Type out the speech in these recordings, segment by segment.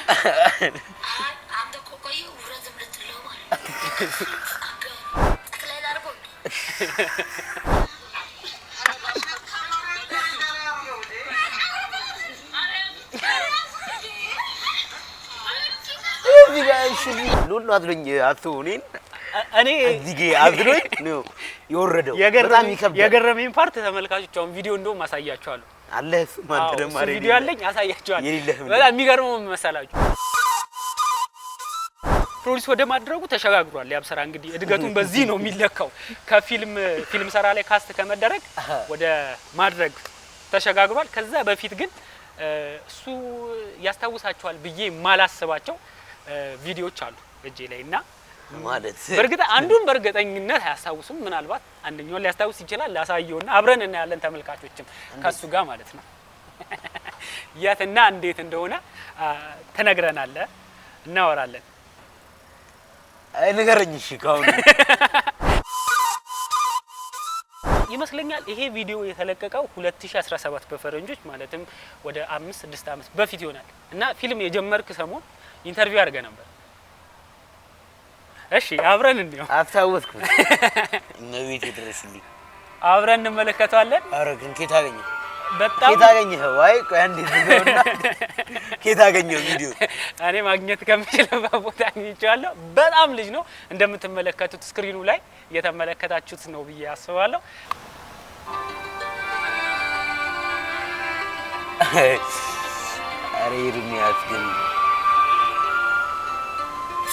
አይ አንተ እኮ ቆየህ ውረድም ልትለው ማለት ነው። ጠቅላይ ላድርገው እንዴ? እዚህ ጋር እሺ፣ ሉሉ አዝሎኝ አስቡ እኔን እኔ እዚህ ጋር አዝሎኝ ነው የወረደው። በጣም ይከብዳል። የገረመኝ part ተመልካቾች፣ አሁን ቪዲዮ እንደውም አሳያቸዋለሁ። አለ እሱም አንተ አዎ፣ ደግሞ እሱ አረ ቪዲዮ አለኝ አሳያቸዋለሁ። የሌለህ ምንድን በጣም የሚገርመው ምን መሰላችሁ? Produce ወደ ማድረጉ ተሸጋግሯል። ያብስራ እንግዲህ እድገቱን በዚህ ነው የሚለካው። ከፊልም ፊልም ሰራ ላይ cast ከመደረግ ወደ ማድረግ ተሸጋግሯል። ከዛ በፊት ግን እሱ ያስታውሳቸዋል ብዬ የማላስባቸው ቪዲዮዎች አሉ እጄ ላይ እና ማለት በእርግጥ አንዱን በእርግጠኝነት አያስታውሱም። ምናልባት አንደኛውን ሊያስታውስ ይችላል። ላሳየውና አብረን እናያለን ተመልካቾችም ከሱ ጋር ማለት ነው። የትና እንዴት እንደሆነ ትነግረናለህ፣ እናወራለን። አይ ንገረኝ እሺ። ከአሁኑ ይመስለኛል ይሄ ቪዲዮ የተለቀቀው 2017 በፈረንጆች፣ ማለትም ወደ 5 6 ዓመት በፊት ይሆናል እና ፊልም የጀመርክ ሰሞን interview አድርገህ ነበር። እሺ አብረን እንየው፣ አስታወስኩት። እመቤቴ ድረስልኝ። አብረን እንመለከተዋለን። ኧረ ግን ኬት አገኘህ? በጣም ኬት አገኘኸው? አይ ቆይ አንዴ ዝጋውና ኬት አገኘኸው ቪዲዮ? እኔ ማግኘት ከምችልበት ቦታ አግኝቼዋለሁ። በጣም ልጅ ነው፣ እንደምትመለከቱት screen ኑ ላይ እየተመለከታችሁት ነው ብዬ አስባለሁ። ኧረ ኤርሚያስ ግን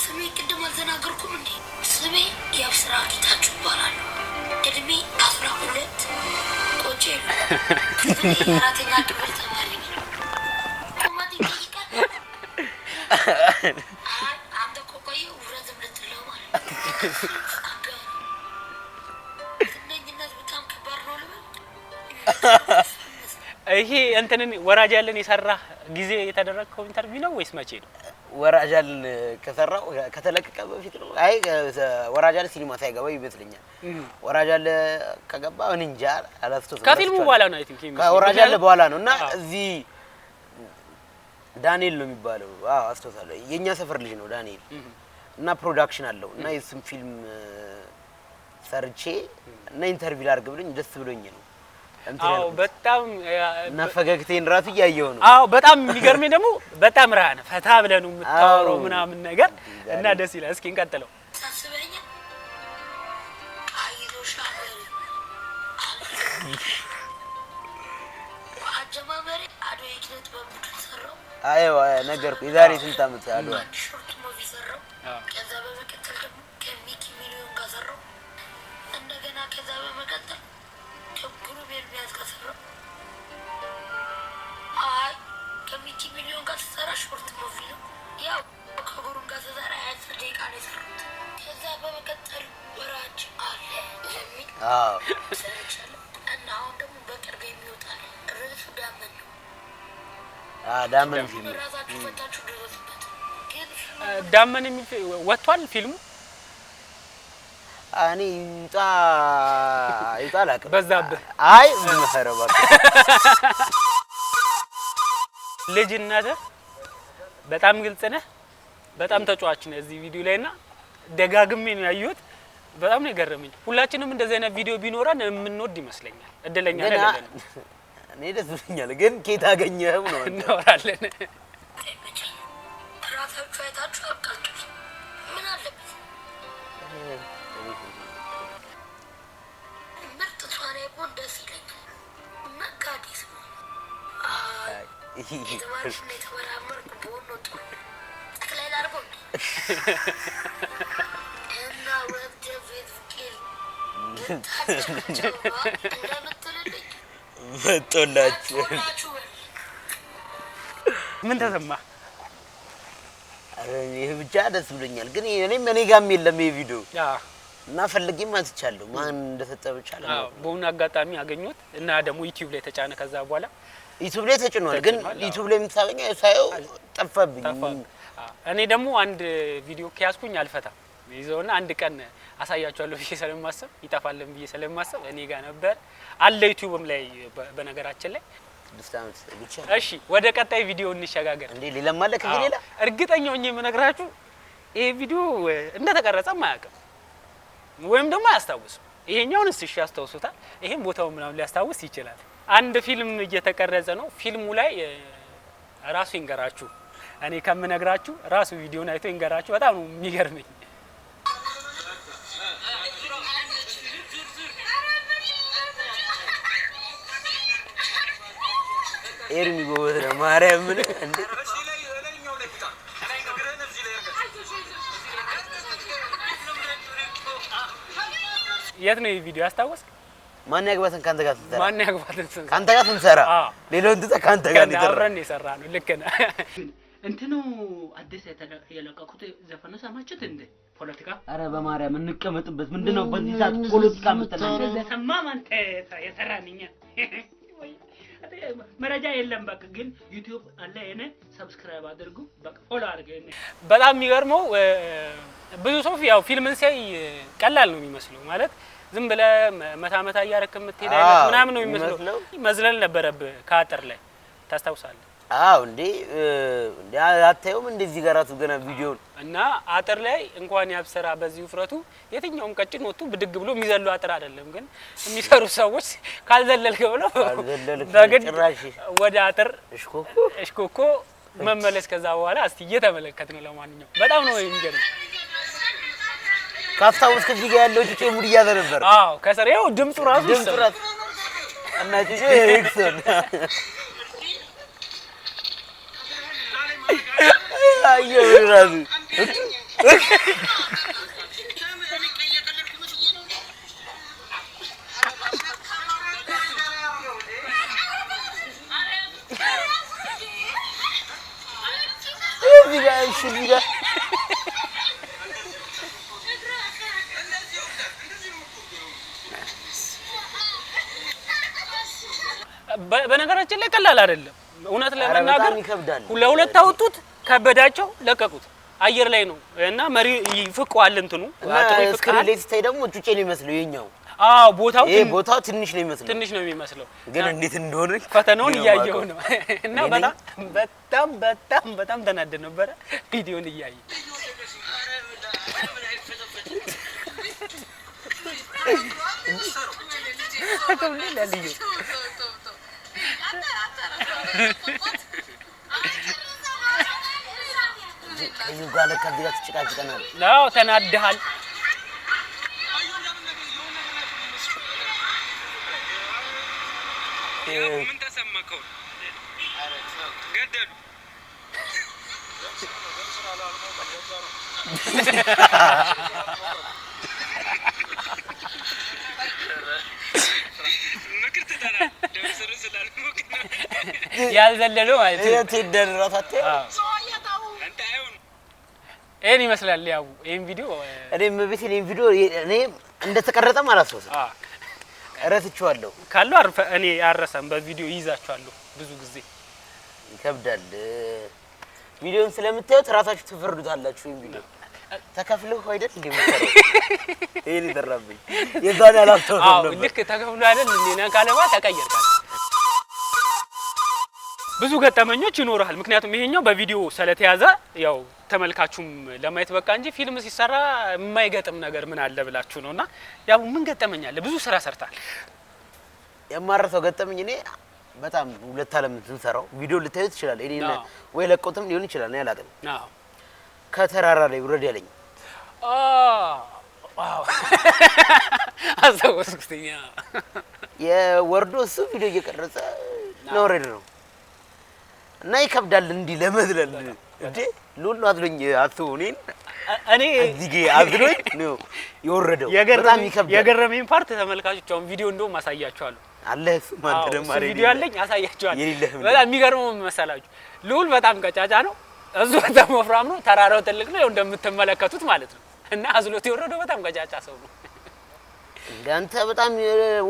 ስሜ ቅድም አልተናገርኩም እንዴ? ስሜ የአብስራ ጌታቸው እባላለሁ። እድሜ 12፣ ቆጬ ነው። ክፍሌ የአራተኛ ክፍል ተማሪ ነኝ። ቁመት ይጠይቃል። አይ አንተ እኮ ቆየህ ውረድም ልትለው ማለት ነው። ዝነኝነት በጣም ከባድ ነው ልበል። ይሄ እንትንን ወራጅ ያለን የሰራ ጊዜ የተደረገው interview ነው ወይስ መቼ ነው? ወራጃልን ከሰራው ከተለቀቀ በፊት ነው። አይ ወራጃል ሲኒማ ሳይገባ ይመስለኛል። ወራጃል ከገባ እኔ እንጃ አላስታውስም። ከፊልሙ በኋላ ነው I think። ከወራጃል በኋላ ነው እና እዚህ ዳንኤል ነው የሚባለው። አዎ አስታውሳለሁ። የኛ ሰፈር ልጅ ነው ዳንኤል እና production አለው እና የሱም ፊልም ሰርቼ እና interview ላድርግ ብሎኝ ደስ ብሎኝ ነው እንትን ያልኩት። በጣም እና ፈገግቴን ራሱ እያየሁ ነው። አዎ በጣም የሚገርመኝ ደግሞ በጣም ረሃ ነህ፣ ፈታ ብለህ ነው የምታወራው ምናምን ነገር እና ደስ ይላል። እስኪ እንቀጥለው። ሳስበኛ አይዞሽ ሀገሬ። አጀማመሬ አድዋ የኪነ ጥበብ ቡድን ሰራው። አይ ነገርኩህ፣ የዛሬ ስንት ዓመት አድዋ አንድ short movie ሰራው። ከዛ በመቀጠል ደግሞ ከሚኪ ሚሊዮን ጋር ሰራው። እንደገና ከዛ በመቀጠል ከግሩም ኤርሚያስ ጋር ሰራው። አይ ከሚኪ ሚሊዮን ጋር ስሰራ short movie ነው። ያው ከግሩም ጋር ስሰራ 10 ደቂቃ ነው የሰራሁት። ከዛ በመቀጠል ወራጅ አለ የሚል ሰርቻለሁ እና አሁን ደግሞ በቅርብ የሚወጣል ርዕሱ ዳመን ነው። ዳመን ፊልም ራሳችሁ ፈታችሁ ድረሱበት። ግን ፊልሙ ዳመን የሚል ወጥቷል ፊልሙ። እኔ ይውጣ ይውጣ አላውቅም። በዛብህ። አይ ኧረ እባክህ። ልጅነትህ በጣም ግልጽ ነህ፣ በጣም ተጫዋች ነህ እዚህ ቪዲዮ ላይ እና ደጋግሜ ነው ያየሁት። በጣም ነው የገረመኝ። ሁላችንም እንደዚህ አይነት ቪዲዮ ቢኖረን የምንወድ ይመስለኛል። እድለኛ ግን ነን አይደለንም? እኔ ደስ ብሎኛል። ግን ኬት አገኘኸው ነው አንተ። እናወራለን። አይመቸኝም። ራሳችሁ አይታችሁ አብቃችሁት። ምን አለበት ምርጥ ተዋናይ ብሆን ደስ ይለኛል። ነጋዴ ስሆን አይ የተማርኩና የተመራመርኩ ብሆን ነው ጥሩ። ጠቅላይ ላድርገው እንዴ? እና ወደ ፌስቡክ እንደምትልልኝ መጦላችሁ መጦላችሁ በል። ምን ተሰማ? ኧረ ይህ ብቻ ደስ ብሎኛል። ግን እኔም እኔ ጋርም የለም ይሄ ቪዲዮ እና ፈልጌም አጥቻለሁ። ማን እንደሰጠ ብቻ ለማወቅ ነው። በሆነ አጋጣሚ አገኘሁት እና ደግሞ ዩቲዩብ ላይ ተጫነ። ከዛ በኋላ ዩቲዩብ ላይ ተጭኗል። ግን ተጭኗል፣ አዎ። ዩቲዩብ ላይ የምታገኘው ሳየው ጠፋብኝ። ጠፋ። እኔ ደግሞ አንድ ቪዲዮ ከያዝኩኝ አልፈታም፣ ይዘውና አንድ ቀን አሳያቸዋለሁ ብዬ ስለማሰብ፣ ይጠፋልን ብዬ ስለማሰብ እኔ ጋር ነበር አለ ዩቲዩብም ላይ በነገራችን ላይ 6 ዓመት ብቻ። እሺ፣ ወደ ቀጣይ ቪዲዮ እንሸጋገር። እንዴ፣ ሌላም አለ ከዚህ ሌላ? እርግጠኛ ሆኜ የምነግራችሁ ይሄ ቪዲዮ እንደተቀረጸም አያውቅም ወይም ደግሞ አያስታውስም። ይሄኛውን እሺ ያስታውሱታል፣ ይሄን ቦታውን ምናምን ሊያስታውስ ይችላል። አንድ ፊልም እየተቀረጸ ነው። ፊልሙ ላይ ራሱ ይንገራችሁ፣ እኔ ከምነግራችሁ ራሱ ቪዲዮን አይቶ ይንገራችሁ። በጣም ነው የሚገርመኝ። ኤርሚ ጎበዝ ነው። ማርያምን እንዴ! የት ነው ይህ ቪዲዮ ያስታወስክ? ማን ያግባትን ከአንተ ጋር ስንሰራ። ማን ያግባትን ስንሰራ። ከአንተ ጋር ስንሰራ። ሌላውን ትተህ ከአንተ ጋር ነው የሰራው። አብረን የሰራ ነው። ልክ ነህ። እንትኑ አዲስ የለቀቁት ዘፈኑ ሰማችሁት እንዴ? ፖለቲካ። አረ በማርያም እንቀመጥበት። ምንድነው በዚህ ሰዓት ፖለቲካ የምትለው? ሰማም አንተ የሰራን እኛ መረጃ የለም። በቃ ግን ዩቲዩብ አለ። እኔ subscribe አድርጉ፣ በቃ follow አድርጉ። እኔ በጣም የሚገርመው ብዙ ሰው ያው ፊልምን ሲያይ ቀላል ነው የሚመስለው፣ ማለት ዝም ብለህ መታ መታ እያደረክ የምትሄድ አይነት ምናምን ነው የሚመስለው። የሚመስለው። መዝለል ነበረብህ ከአጥር ላይ፣ ታስታውሳለህ? አዎ እንዴ፣ እንዴ አታየውም? እንደዚህ ጋር ራሱ ገና ቪዲዮውን እና አጥር ላይ እንኳን ያብሰራ በዚህ ውፍረቱ የትኛውም ቀጭን ወጥቶ ብድግ ብሎ የሚዘሉ አጥር አይደለም። ግን የሚሰሩ ሰዎች ካልዘለልክ ብለው ካልዘለልክ በግድ ጭራሽ ወደ አጥር እሽኮኮ። እሽኮኮ መመለስ። ከዛ በኋላ እስቲ እየተመለከት ነው። ለማንኛውም በጣም ነው የሚገርም። ካስታወስክ እዚህ ጋር ያለው ጩጬ ሙድ እያዘ ነበር። አዎ፣ ከስር ይኸው ድምፁ ራሱ ድምፁ ይሰማል። ራሱ እና ጩጬ ኤክሶን አየሁ ራሱ። እዚህ ጋር፣ እሺ፣ እዚህ ጋር። በነገራችን ላይ ቀላል አይደለም። እውነት ኧረ ለመናገር በጣም ይከብዳል። ለሁለት አወጡት፣ ከበዳቸው፣ ለቀቁት። አየር ላይ ነው እና መሪ ይፍቀዋል፣ እንትኑ እና አጥሩ screen ይፍቀዋል። ላይ ሲታይ ደግሞ ጩጬ ነው የሚመስለው የኛው። አዎ፣ ቦታው ይሄ ቦታው ትንሽ ነው የሚመስለው፣ ትንሽ ነው የሚመስለው፣ ግን እንዴት እንደሆነ ፈተናውን እኔ ነው እያየው የማውቀው። ነው እና እኔ ነኝ። በጣም በጣም በጣም በጣም ተናደድ ነበረ ቪዲዮን እያየ። ለልዩ ከዩ ጋር ለካ እዚህ ጋር ትጨቃጭቀናል። አዎ፣ ተናድሃል። ምን ተሰማከው? ገደሉ። ምክር ትጠላለህ። ደም ስር ስላልሞቅ ነው። ያልዘለለው ማለት ነው። ቴደን ራሱ አታየውም? አዎ። አንተ አይሆንም። ይሄን ይመስላል። ያው ይሄን ቪዲዮ እኔ እመቤቴን ይሄን ቪዲዮ እኔ እንደተቀረጸም አላስታውስም፣ ረስቼዋለሁ። ካለው አርፈ እኔ አልረሳም። በቪዲዮ ይይዛችኋለሁ ብዙ ጊዜ። ይከብዳል። ቪዲዮን ስለምታዩት ራሳችሁ ትፈርዱታላችሁ። ይሄን ቪዲዮ ተከፍለህ አይደል እንዴ የምትሰራው? ይሄን የሰራብኝ የዛን አላስታውስም ነበር። ልክ ተከፍሎ አይደል እንዴ ነን ካለባ ተቀየርካል። ብዙ ገጠመኞች ይኖራል። ምክንያቱም ይሄኛው በቪዲዮ ስለተያዘ ያው ተመልካቹም ለማየት በቃ እንጂ ፊልም ሲሰራ የማይገጥም ነገር ምን አለ ብላችሁ ነውና ያው ምን ገጠመኝ አለ? ብዙ ስራ ሰርታል። የማረሰው ገጠመኝ እኔ በጣም ሁለት ዓለም ስንሰራው ቪዲዮ ልታዩት ይችላል። እኔ ወይ ለቆትም ሊሆን ይችላል፣ እኔ አላውቅም። ከተራራ ላይ ውረድ ያለኝ። አዎ፣ አስታወስኩትኝ። የወርዶ እሱ ቪዲዮ እየቀረጸ መውረድ ነው እና ይከብዳል እንዲህ ለመዝለል። እንዴ ሉል አዝሎኝ አስቡ፣ እኔን እኔ እዚህ ጋ አዝሎኝ ነው የወረደው። በጣም ይከብዳል። የገረመኝ part ተመልካቾች አሁን ቪዲዮ እንደውም አሳያቸዋለሁ። አለ እሱም አንተ ደግሞ እሱ ቪዲዮ አለኝ፣ አሳያቸዋለሁ። የሌለህ ምንድን በጣም የሚገርመው ምን መሰላችሁ? ልዑል በጣም ቀጫጫ ነው፣ እሱ በጣም ወፍራም ነው። ተራራው ትልቅ ነው፣ ያው እንደምትመለከቱት ማለት ነው። እና አዝሎት የወረደው በጣም ቀጫጫ ሰው ነው። እንደ አንተ በጣም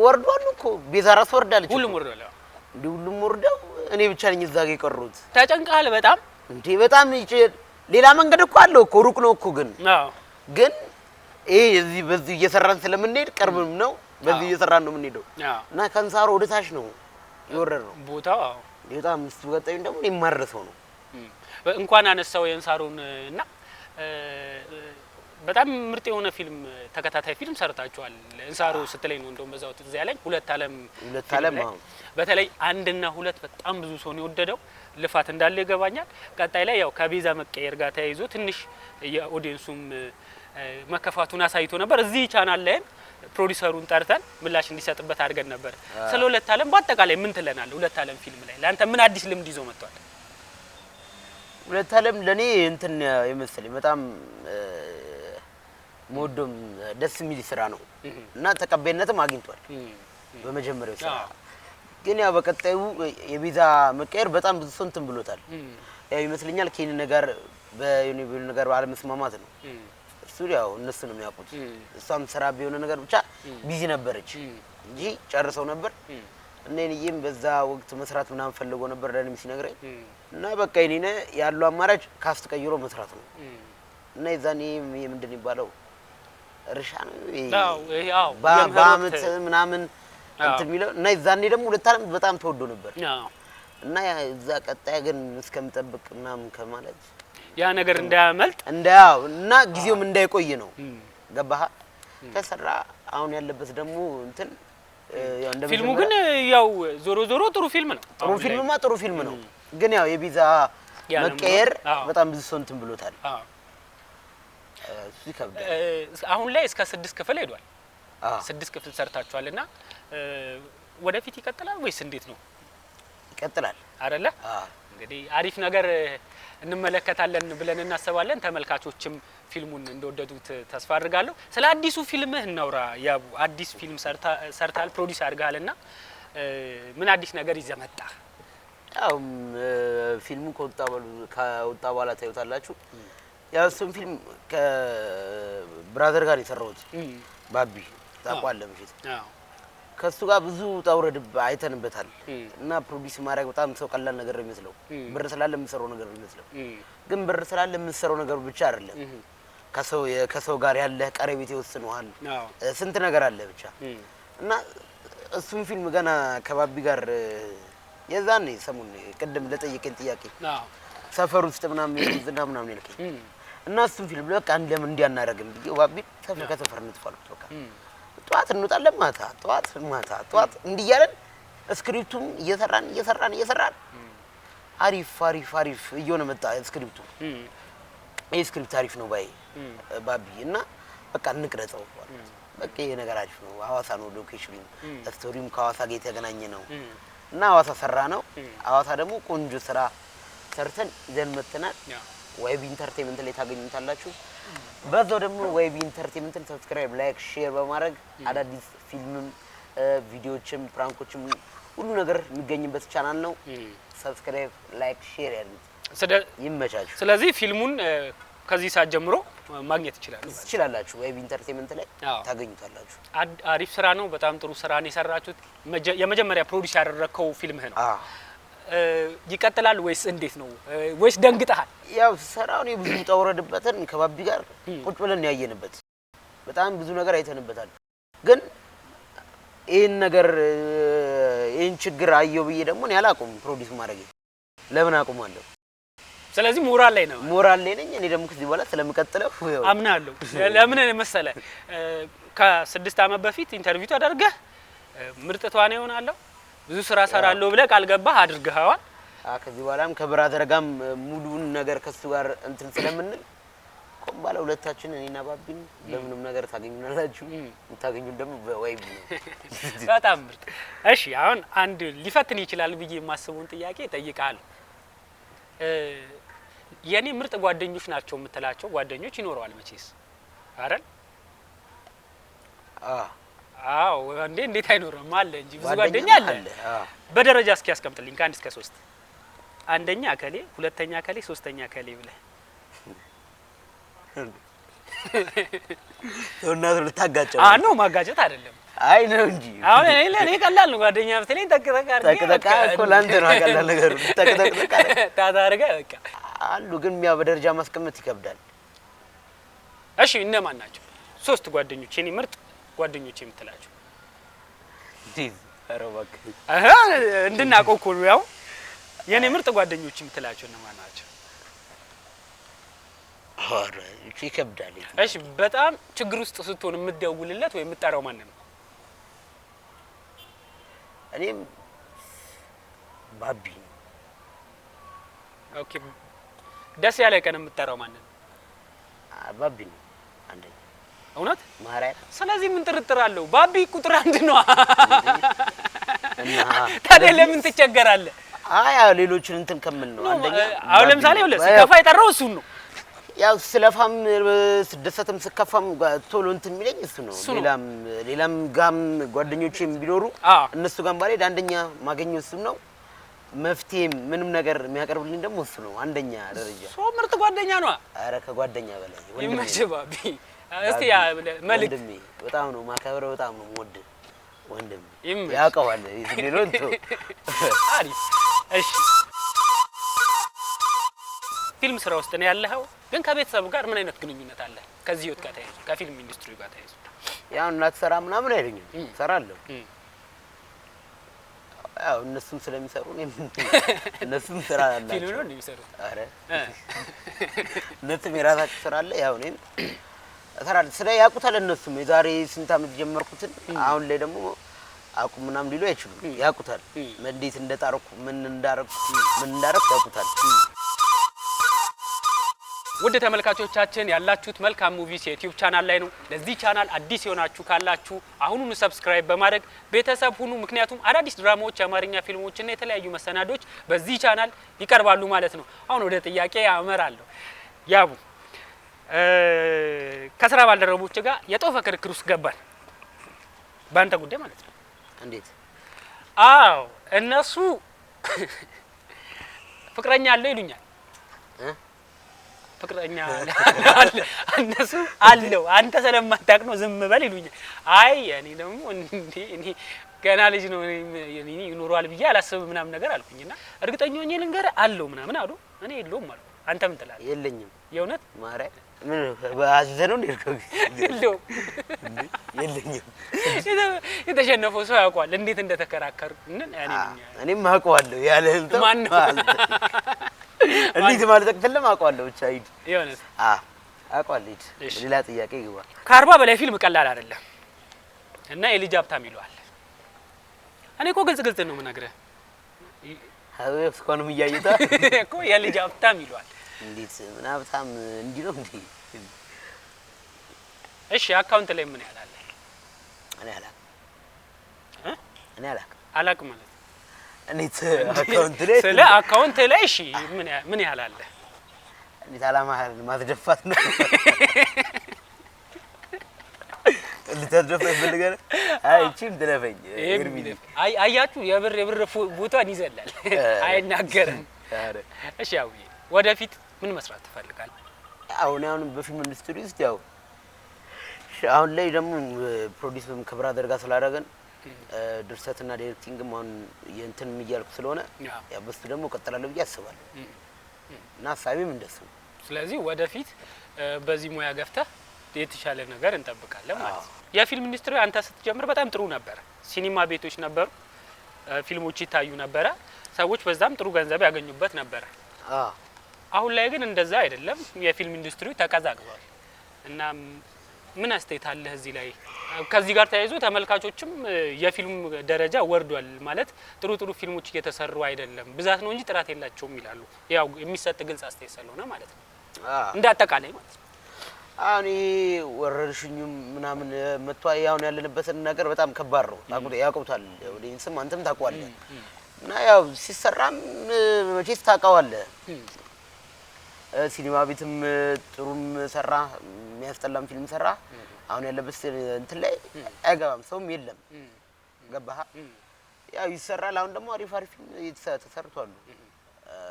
ወርዷል እኮ፣ ቤዛ ራሱ ወርዳለች። ሁሉም እኮ። ወርዷል። አዎ። እንዴ ሁሉም ወርደው እኔ ብቻ ነኝ እዛ ጋ የቀሩት። ተጨንቀሃል በጣም? እንዴ በጣም ሌላ መንገድ እኮ አለው እኮ፣ ሩቅ ነው እኮ ግን ግን ይሄ እዚህ በዚህ እየሰራን ስለምንሄድ ቅርብም ነው። በዚህ እየሰራን ነው የምንሄደው እና ከንሳሮ ወደ ታች ነው። የወረድ ነው ቦታው አዎ። በጣም እሱ ገጠመኝ ደግሞ እኔ የማልረሳው ነው። እንኳን አነሳው የእንሳሮን እና በጣም ምርጥ የሆነ ፊልም ተከታታይ ፊልም ሰርታችኋል። እንሳሮ ስትለኝ ነው እንደውም በዛው ትዝ ያለኝ ሁለት ዓለም ሁለት ፊልም ዓለም ላይ። አዎ። በተለይ አንድና ሁለት በጣም ብዙ ሰው ነው የወደደው። ልፋት እንዳለ ይገባኛል። ቀጣይ ላይ ያው ከቤዛ መቀየር ጋር ተያይዞ ትንሽ የ audience ኡም መከፋቱን አሳይቶ ነበር። እዚህ ቻናል ላይም ፕሮዲሰሩን ጠርተን ምላሽ እንዲሰጥበት አድርገን ነበር። ስለ ሁለት ዓለም በአጠቃላይ ምን ትለናለህ? ሁለት ዓለም ፊልም ላይ ለአንተ ምን አዲስ ልምድ ይዞ መጥቷል? ሁለት ዓለም ለእኔ እንትን የመሰለኝ በጣም መወዶም ደስ የሚል ስራ ነው እና ተቀባይነትም አግኝቷል በመጀመሪያው ስራ። ግን ያው በቀጣዩ የቤዛ መቀየር በጣም ብዙ ሰው እንትን ብሎታል። ያው ይመስለኛል ከኔ ነገር በየሆነ በሆነ ነገር አለመስማማት ነው። እሱ ያው እነሱ ነው የሚያውቁት። እሷም ስራ ቢሆነ ነገር ብቻ busy ነበረች እንጂ ጨርሰው ነበር። እና የኔዬም በዛ ወቅት መስራት ምናምን ፈልጎ ነበር ለእኔም ሲነግረኝ እና በቃ የኔነ ያለው አማራጭ cast ቀይሮ መስራት ነው። እና የዛኔ ምንድን ነው የሚባለው እርሻ ነው ይሄ አዎ፣ ይሄ አዎ፣ የምህረት በአመት ምናምን እንትን የሚለው እና የዛኔ ደግሞ ሁለት ዓለም በጣም ተወዶ ነበር። እና ያ እዛ ቀጣይ ግን እስከምጠብቅ ምናምን ከማለት ያ ነገር እንዳያመልጥ እንዳያው እና ጊዜውም እንዳይቆይ ነው። ገባህ? ተሰራ አሁን ያለበት ደግሞ እንትን ያው እንደ ፊልሙ መጀመሪያ ግን ያው ዞሮ ዞሮ ጥሩ ፊልም ነው። ጥሩ አሁን ላይ። ፊልምማ ጥሩ ፊልም ነው። ግን ያው የቤዛ ያ ነው መቀየር አዎ። በጣም ብዙ ሰው እንትን ብሎታል። እሱ ይከብዳል። አሁን ላይ እስከ 6 ክፍል ሄዷል። 6 ክፍል ሰርታችኋል እና ወደፊት ይቀጥላል ወይስ እንዴት ነው? ይቀጥላል አይደለ? እንግዲህ አሪፍ ነገር እንመለከታለን ብለን እናስባለን። ተመልካቾችም ፊልሙን እንደወደዱት ተስፋ አድርጋለሁ። ስለ አዲሱ ፊልምህ እናውራ። ያቡ አዲስ ፊልም ሰርታል፣ produce አድርገሃልና ምን አዲስ ነገር ይዘህ መጣህ? ያው ፊልሙ ከወጣ በኋላ ታዩታላችሁ። ያው እሱም ፊልም ከ brother ጋር የሰራሁት ባቢ ታውቀዋለህ መቼስ። ከእሱ ጋር ብዙ ውጣ ውረድ አይተንበታል። እና produce ማድረግ በጣም ሰው ቀላል ነገር ነው የሚመስለው። ብር ስላለ የምትሰራው ነገር ነው የሚመስለው። ግን ብር ስላለ የምትሰራው ነገር ብቻ አይደለም። ከሰው ጋር ያለህ ቀረቤት ይወስነዋል። ስንት ነገር አለ ብቻ። እና እሱም ፊልም ገና ከባቢ ጋር የዛኔ ሰሞኑን ቅድም ለጠየቀኝ ጥያቄ ሰፈር ውስጥ ምናምን ዝና ምናምን ያልከኝ እና እሱም ፊልም በቃ ለምን እንዲህ አናደርግም ብዬ ባቢ ሰፈር ከሰፈር እንጥፋ አልኩት። በቃ ጠዋት እንወጣለን ማታ፣ ጠዋት ማታ፣ ጠዋት እንዲህ እያለን script ኡም እየሰራን እየሰራን እየሰራን አሪፍ አሪፍ አሪፍ እየሆነ መጣ script ኡ። ይሄ script አሪፍ ነው ባይ ባቢ እና በቃ እንቅረጸው። በቃ ይሄ ነገር አሪፍ ነው። ሐዋሳ ነው location ኡ፣ story ውም ከሐዋሳ ጋር የተገናኘ ነው። እና ሐዋሳ ሰራ ነው። ሐዋሳ ደግሞ ቆንጆ ስራ ሰርተን ይዘን መጥተናል። ዋይቢ Entertainment ላይ ታገኙታላችሁ። በዛው ደግሞ ዋይቢ Entertainment ን subscribe፣ like፣ share በማድረግ አዳዲስ ፊልምም ቪዲዮዎችም prank ኦችም ሁሉ ነገር የሚገኝበት ቻናል ነው። subscribe፣ like፣ share ያድርጉት። ይመቻችሁ። ስለዚህ ፊልሙን ከዚህ ሰዓት ጀምሮ ማግኘት ይችላሉ ማለት ነው። ትችላላችሁ። ዋይቢ Entertainment ላይ ታገኙታላችሁ። አሪፍ ስራ ነው። በጣም ጥሩ ስራ ነው የሰራችሁት። የመጀመሪያ produce ያደረከው ፊልምህ ነው። ይቀጥላል ወይስ እንዴት ነው? ወይስ ደንግጠሃል? ያው ስራውን የብዙ ውጣ ውረድበትን ከባቢ ጋር ቁጭ ብለን ያየንበት በጣም ብዙ ነገር አይተንበታል። ግን ይሄን ነገር ይሄን ችግር አየው ብዬ ደግሞ እኔ አላቆምም produce ማድረግ። ለምን አቆማለሁ? ስለዚህ ሞራል ላይ ነው። ሞራል ላይ ነኝ። እኔ ደግሞ ከዚህ በኋላ ስለምቀጥለው ያው አምናለሁ። ለምን መሰለህ? ከ6 ዓመት በፊት interview ተደርገህ ምርጥ ተዋናይ እሆናለሁ ብዙ ስራ ሰራለሁ ብለህ ቃል ገባህ፣ አድርገኸዋል። ከዚህ በኋላም ከ brother ጋርም ሙሉውን ነገር ከሱ ጋር እንትን ስለምንል ቆም ባለ ሁለታችን እኔና ባቢን በምንም ነገር ታገኙናላችሁ። የምታገኙን ደግሞ በዋይቢ ነው። በጣም ምርጥ። እሺ አሁን አንድ ሊፈትን ይችላል ብዬ የማስበውን ጥያቄ እጠይቅሃለሁ። የኔ ምርጥ ጓደኞች ናቸው የምትላቸው ጓደኞች ይኖረዋል መቼስ አይደል? አዎ እንዴ እንዴት አይኖርም? አለ እንጂ ብዙ ጓደኛ አለ። በደረጃ እስኪ ያስቀምጥልኝ ከ1 እስከ 3። አንደኛ እከሌ፣ ሁለተኛ እከሌ፣ ሶስተኛ እከሌ ብለህ። እናቱ ልታጋጨው ነው ማጋጨት አይደለም። አይ ነው እንጂ አሁን እኔ ለኔ ቀላል ነው። ጓደኛ ብትለኝ ጠቅ ጠቅ አድርጌ ጠቅ ጠቅ እኮ ላንተ ነው ቀላል ነገሩ። ጠቅ ጠቅ ጠቅ አድርጌ ታታ አድርገህ በቃ አሉ። ግን ያው በደረጃ ማስቀመጥ ይከብዳል። እሺ እነማን ናቸው ሶስት ጓደኞች የኔ ምርጥ ጓደኞች የምትላቸው? እንዴት? ኧረ እባክህ። አሀ እንድናውቀው እኮ ነው። ያው የኔ ምርጥ ጓደኞች የምትላቸው እነማን ናቸው? ኧረ ይከብዳል። እሺ በጣም ችግር ውስጥ ስትሆን የምትደውልለት ወይ የምትጠራው ማንን ነው? እኔም ባቢ ነው። Okay ደስ ያለ ቀን የምትጠራው ማንን ነው? ባቢ ነው አንደኛ። እውነት? ማርያም። ስለዚህ ምን ጥርጥር አለው? ባቢ ቁጥር አንድ ነው። እና ታዲያ ለምን ትቸገራለህ? አይ ያው ሌሎችን እንትን ከምል ነው አንደኛ። አሁን ለምሳሌ ሲከፋ የጠራው እሱን ነው። ያው ስለፋም ስደሰትም ስከፋም ቶሎ እንትን የሚለኝ እሱ ነው። ሌላም ሌላም ጋም ጓደኞቼም ቢኖሩ እነሱ ጋም ባልሄድ አንደኛ ማገኘው እሱ ነው። መፍትሄም ምንም ነገር የሚያቀርብልኝ ደግሞ እሱ ነው አንደኛ ደረጃ። So ምርጥ ጓደኛ ነው። ኧረ ከጓደኛ በላይ ወንድሜ። ይመችህ ባቢ። እስቲ ያ መልእክት። ወንድሜ በጣም ነው ማከብረው፣ በጣም ነው የምወድህ ወንድሜ። ያውቀዋል ሌሎን ተው። አሪፍ። እሺ ፊልም ስራ ውስጥ ነው ያለኸው፣ ግን ከቤተሰብ ጋር ምን አይነት ግንኙነት አለ? ከዚህ ህይወት ጋር ተያይዞ ከፊልም ኢንዱስትሪ ጋር ተያይዞ። ያው እንዳትሰራ ምናምን አይሉኝም፣ እሰራለሁ። ያው እነሱም ስለሚሰሩ እኔም እነሱም ስራ አላቸው። ፊልም ነው የሚሰሩት? ኧረ እነሱም የራሳቸው ስራ አለ። ያው እኔም እሰራለሁ። ስለ ያውቁታል እነሱም የዛሬ ስንት ዓመት ጀመርኩትን አሁን ላይ ደግሞ አቁም ምናምን ሊሉ አይችሉም። ያውቁታል፣ እንዴት እንደጣርኩ ምን እንዳረኩ ምን እንዳረኩ ያውቁታል። ውድ ተመልካቾቻችን ያላችሁት መልካም ሙቪስ የዩቲዩብ ቻናል ላይ ነው። ለዚህ ቻናል አዲስ የሆናችሁ ካላችሁ አሁኑኑ subscribe በማድረግ ቤተሰብ ሁኑ። ምክንያቱም አዳዲስ ድራማዎች፣ የአማርኛ ፊልሞችና የተለያዩ መሰናዶች በዚህ ቻናል ይቀርባሉ ማለት ነው። አሁን ወደ ጥያቄ አመራለሁ። ያቡ ከስራ ባልደረቦች ጋር የጦፈ ክርክር ውስጥ ገባን፣ በአንተ ጉዳይ ማለት ነው። እንዴት? አዎ እነሱ ፍቅረኛ አለው ይሉኛል። ፍቅረኛ አለ እነሱ አለው፣ አንተ ስለማታውቅ ነው ዝም በል ይሉኛል። አይ እኔ ደግሞ እንዴ እኔ ገና ልጅ ነው እኔ ይኖረዋል ብዬ አላስብም ምናምን ነገር አልኩኝና እርግጠኛ ሆኜ ልንገርህ አለው ምናምን አሉ። እኔ የለውም አልኩ። አንተ ምን ትላለህ? የለኝም። የእውነት? ማርያም ምን አዝዘህ ነው እንዴ? የለውም። የለኝም። የተሸነፈው ሰው ያውቀዋል እንዴት እንደተከራከሩ። እኔም አውቀዋለሁ ያለህን ሰው ማን ነው? እንዴት ማለት አቅተለም አውቀዋለሁ። ብቻ ሂድ። የእውነት? አዎ አውቀዋለሁ። ሂድ። ሌላ ጥያቄ ግባ። ከ40 በላይ ፊልም ቀላል አይደለም እና የልጅ ሀብታም ይለዋል። እኔ እኮ ግልጽ ግልጽ ነው የምነግርህ። እስካሁንም እያየህ እኮ የልጅ ሀብታም ይለዋል። እንዴት ምን ሀብታም እንዲህ ነው እንዴ? እሺ account ላይ ምን ያህል አለ? እኔ አላውቅም። እኔ አላውቅም። አላውቅም ማለት እንዴት account ላይ ስለ account ላይ እሺ ምን ያህል አለ? እንዴት አላማህን ማስደፋት ነው? ልታስደፋ ይፈልጋል? አይ እቺም ትለፈኝ። አይ አያችሁ የብር የብር ቦታን ይዘላል አይናገርም። እሺ ያው ወደፊት ምን መስራት ትፈልጋለህ? አሁን አሁን በፊልም ኢንዱስትሪ ውስጥ ያው አሁን ላይ ደግሞ produce ም ከ brother ጋር ስላደረገን ድርሰትና directing ም አሁን የእንትን እያልኩ ስለሆነ ያው በሱ ደግሞ እቀጥላለሁ ብዬ አስባለሁ እና ሀሳቤም እንደሱ ነው። ስለዚህ ወደፊት በዚህ ሙያ ገፍተህ የተሻለ ነገር እንጠብቃለን ማለት ነው። የፊልም ኢንዱስትሪ አንተ ስትጀምር በጣም ጥሩ ነበር። ሲኒማ ቤቶች ነበሩ፣ ፊልሞች ይታዩ ነበረ፣ ሰዎች በዛም ጥሩ ገንዘብ ያገኙበት ነበረ። አሁን ላይ ግን እንደዛ አይደለም። የፊልም ኢንዱስትሪው ተቀዛቅዟል። እና ምን አስተያየት አለህ እዚህ ላይ? ከዚህ ጋር ተያይዞ ተመልካቾችም የፊልም ደረጃ ወርዷል ማለት ጥሩ ጥሩ ፊልሞች እየተሰሩ አይደለም፣ ብዛት ነው እንጂ ጥራት የላቸውም ይላሉ። ያው የሚሰጥ ግልጽ አስተያየት ስለሆነ ማለት ነው፣ እንደ አጠቃላይ ማለት ነው። አሁን ይሄ ወረርሽኙም ምናምን መጥቷ አሁን ያለንበትን ነገር በጣም ከባድ ነው። ያውቁታል፣ audience ም አንተም ታውቀዋለህ። እና ያው ሲሰራም መቼስ ታውቀዋለህ። ሲኒማ ቤትም ጥሩም ሰራ የሚያስጠላም ፊልም ሰራ፣ አሁን ያለበት እንትን ላይ አይገባም፣ ሰውም የለም። ገባህ? ያው ይሰራል። አሁን ደግሞ አሪፍ አሪፍ ፊልም ተሰርቷል።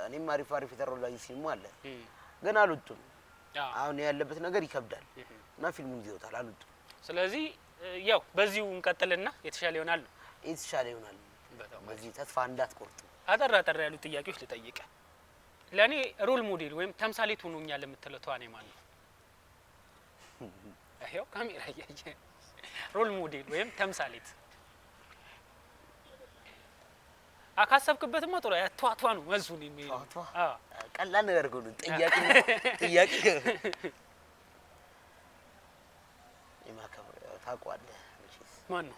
እኔም አሪፍ አሪፍ የተሰሩልኝ ፊልሙ አለ፣ ግን አልወጡም። አሁን ያለበት ነገር ይከብዳል እና ፊልሙን ይዘውታል፣ አልወጡም። ስለዚህ ያው በዚሁ እንቀጥልና የተሻለ ይሆናል። የተሻለ ይሆናል። በዚህ ተስፋ እንዳትቆርጡ። አጠር አጠር ያሉ ጥያቄዎች ልጠይቅህ። ለኔ role model ወይም ተምሳሌት ሆኖኛል የምትለው ተዋናይ ማን ነው? ይሄው ካሜራ እያየ role model ወይም ተምሳሌት። ካሰብክበትማ ጥሩ ቷቷ ነው መልሱን የሚሄደው። ቷ። አዎ። ቀላል ነገር እኮ ነው። ጥያቄ ጥያቄ የማከብረው ያው ታውቀዋለህ መቼስ። ማን ነው?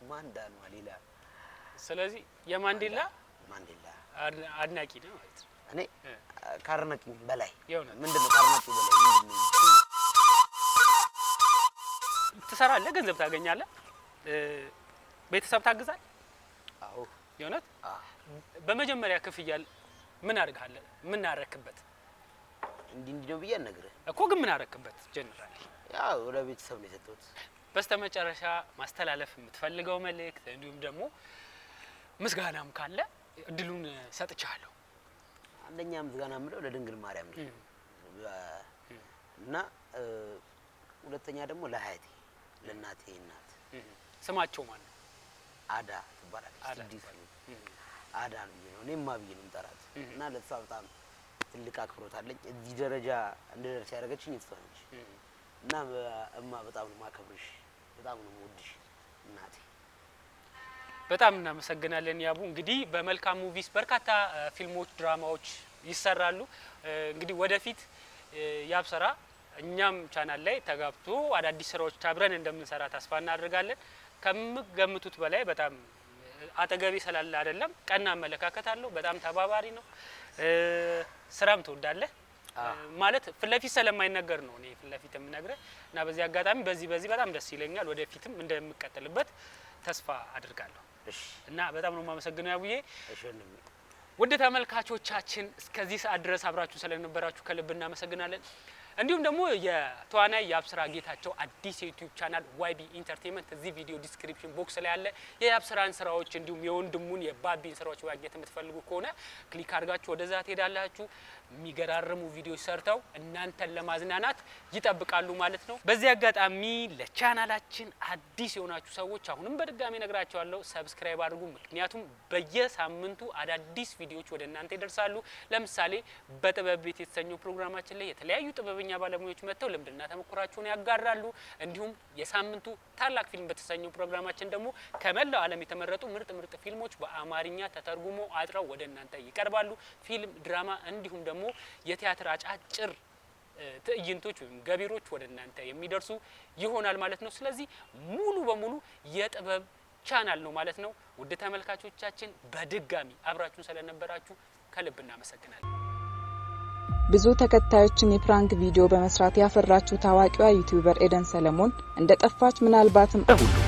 ማንዳ ነው ሌላ። ስለዚህ የማንዴላ ማንዴላ አድናቂ ነው ማለት ነው። እኔ ካርነቂ በላይ። የእውነት? ምንድን ነው ካርነቂ በላይ ምንድን ነው? ትሰራለህ፣ ገንዘብ ታገኛለህ፣ ቤተሰብ ታግዛል። አዎ። የእውነት? አዎ። በመጀመሪያ ክፍያ ምን አድርገሃል? ምን አረክበት? እንዲህ እንዲህ ነው ብዬ አልነግርህም። እኮ ግን ምን አረክበት ጀነራል? ያው ለቤተሰብ ነው የሰጠሁት። በስተመጨረሻ ማስተላለፍ የምትፈልገው መልእክት እንዲሁም ደግሞ ምስጋናም ካለ እድሉን ሰጥቻለሁ። አንደኛ ምስጋና የምለው ለድንግል ማርያም ነው እና ሁለተኛ ደግሞ ለአያቴ፣ ለእናቴ እናት። ስማቸው ማን ነው? አዳ ትባላለች። አዳ። ስድስት አዳ ብዬ ነው እኔማ ብዬ ነው የምጠራት እና ለእሷ በጣም ትልቅ አክብሮት አለኝ። እዚህ ደረጃ እንድደርስ ያደረገችኝ እሷ ነች እና እማ በጣም ነው የማከብርሽ፣ በጣም ነው የምወድሽ እናቴ። በጣም እናመሰግናለን ያቡ። እንግዲህ በመልካም ሙቪስ በርካታ ፊልሞች፣ ድራማዎች ይሰራሉ። እንግዲህ ወደፊት ያብሰራ እኛም ቻናል ላይ ተጋብቶ አዳዲስ ስራዎች አብረን እንደምንሰራ ተስፋ እናደርጋለን። ከምገምቱት በላይ በጣም አጠገቤ ስላለ አይደለም፣ ቀና አመለካከት አለው። በጣም ተባባሪ ነው። ስራም ትወዳለህ ማለት ፊት ለፊት ስለማይነገር ነው እኔ ፊት ለፊት የምነግርህ እና በዚህ አጋጣሚ በዚህ በዚህ በጣም ደስ ይለኛል። ወደፊትም እንደምቀጥልበት ተስፋ አድርጋለሁ። እሺ። እና በጣም ነው የማመሰግነው ያቡዬ። እሺ ወንድሜ። ውድ ተመልካቾቻችን፣ እስከዚህ ሰዓት ድረስ አብራችሁ ስለነበራችሁ ከልብ እናመሰግናለን። እንዲሁም ደግሞ የተዋናይ የአብስራ ጌታቸው አዲስ የዩቲዩብ ቻናል YB Entertainment እዚህ ቪዲዮ description box ላይ ያለ የአብስራን ስራዎች እንዲሁም የወንድሙን የባቢን ስራዎች ማግኘት የምትፈልጉ ከሆነ click አድርጋችሁ ወደዛ ትሄዳላችሁ። የሚገራርሙ ቪዲዮዎች ሰርተው እናንተን ለማዝናናት ይጠብቃሉ ማለት ነው። በዚህ አጋጣሚ ለቻናላችን አዲስ የሆናችሁ ሰዎች አሁንም በድጋሚ ነግራቸዋለሁ፣ subscribe አድርጉ። ምክንያቱም በየሳምንቱ አዳዲስ ቪዲዮዎች ወደ እናንተ ይደርሳሉ። ለምሳሌ በጥበብ ቤት የተሰኘው ፕሮግራማችን ላይ የተለያዩ ጥበበኛ ባለሙያዎች መጥተው ልምድና ተሞክሯቸውን ያጋራሉ። እንዲሁም የሳምንቱ ታላቅ ፊልም በተሰኘው ፕሮግራማችን ደግሞ ከመላው ዓለም የተመረጡ ምርጥ ምርጥ ፊልሞች በአማርኛ ተተርጉሞ አጥረው ወደ እናንተ ይቀርባሉ። ፊልም፣ ድራማ እንዲሁም ደግሞ የቲያትር አጫጭር ትዕይንቶች ወይም ገቢሮች ወደ እናንተ የሚደርሱ ይሆናል ማለት ነው። ስለዚህ ሙሉ በሙሉ የጥበብ ቻናል ነው ማለት ነው። ውድ ተመልካቾቻችን፣ በድጋሚ አብራችሁን ስለነበራችሁ ከልብ እናመሰግናለን። ብዙ ተከታዮችን የ prank ቪዲዮ በመስራት ያፈራችው ታዋቂዋ YouTuber ኤደን ሰለሞን እንደ ጠፋች ምናልባትም ለሁሉም